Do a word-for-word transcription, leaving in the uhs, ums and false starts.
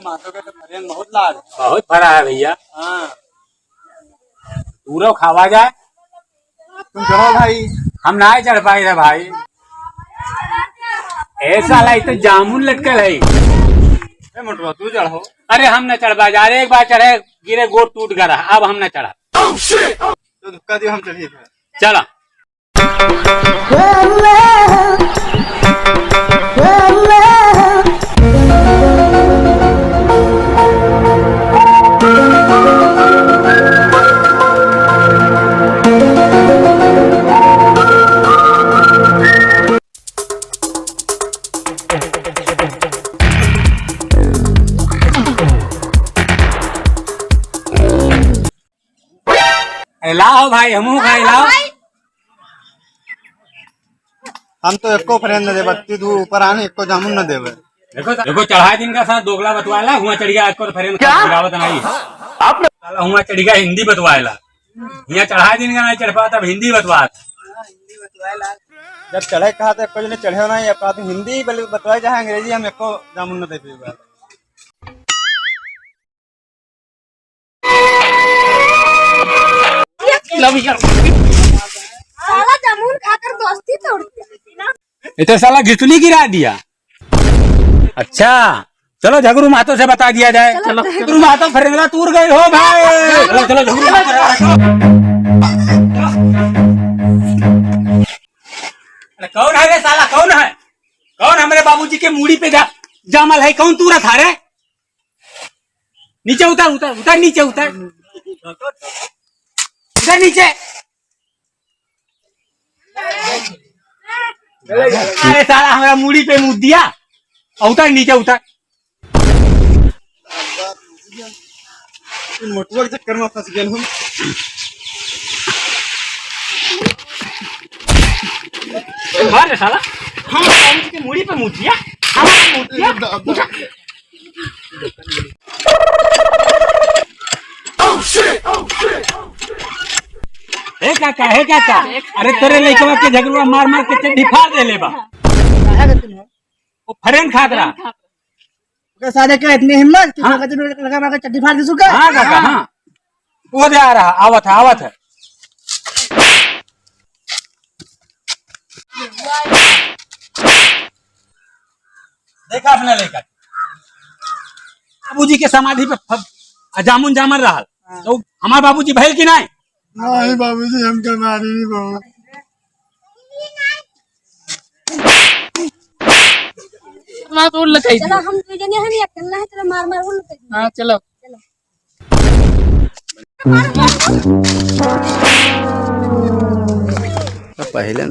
मातो के तो फरेन बहुत लाग। बहुत फरा है भइया। हाँ। पूरा खावा जाए। तुम चढ़ो भाई। हम नाहीं चढ़ पाई रे भाई। ए साला, ई तो जामुन लटकल है। ए मोटवा, तू चढ़ो। अरे हम न चढ़ पाई, अरे एक बार चढ़े, गिरे, गोड़ टूट गया रहा, अब हम न चढ़ा। तो धक्का दियो, हम चढ़िए फिर। चला। अरे लाओ भाई, हमहू खाई, लाओ। हम तो एको फरेन न देबे, तू ऊपर आने एको जामुन न देबे। देखो, देखो, चढ़ाई दिन का साथ दोगला बतवाला, हुआ चढ़ गया, आज को फरेन क्या? खिलावत नहीं। आपने साला हुआ चढ़ गया हिंदी बतवाला। यहाँ चढ़ाई दिन का नहीं चढ़ पाता, अब हिंदी बतवात। जब चढ़े कहा तो एको जने चढ़े नहीं, अब कहा तो हिंदी बल-, बतवाए चाहे अंग्रेजी, हम एको जामुन न दे पाएगा। साला जामुन खाकर दोस्ती तोड़ दिया। ये तो साला घिसुली गिरा दिया। अच्छा, चलो झगरू महतो से बता दिया जाए। चलो। झगरू महतो फरेंगला तूर गए हो भाई। चलो, चलो, झगरू महतो। अरे कौन है रे साला, कौन है? कौन हमरे बाबूजी के मूड़ी पे जा-, जामल है? कौन तूरा था रे? नीचे उतर, उतर, उतर, नीचे उतर। उतर नीचे। अरे साला, हमरा मूड़ी पे मुद दिया। उतर नीचे, उतर। मोटवा के चक्कर में फंस गए हम। अरे साला, हम बाबूजी के मूड़ी पे मुद दिया, हमारा मुद दिया। उठा। हे काका, हे काका, अरे तोरे लइकवा के झगड़ुआ मार मार के चड्डी फाड़ देले बा। काहे करते हो? वो फरेन खात रहा। ओकर सारे का इतनी हिम्मत कि हाँ। लगा मार के चड्डी फाड़ दे सुका। हाँ काका, हाँ। वो दे आ रहा, आवत है, आवत है। देखा अपना लइका। बाबूजी के समाधि पे फ-, जामुन जामल रहल। हाँ। तो हमार बाबूजी भइल कि नहीं? नहीं बाबूजी, हमके मारी नहीं बाबू। मार तो उड़ लगाई चलो, दियो। हम दो जने हैं, अकेला है, चलो मार मार उड़ लगाई दियो। हाँ, चलो। चलो। तो पहले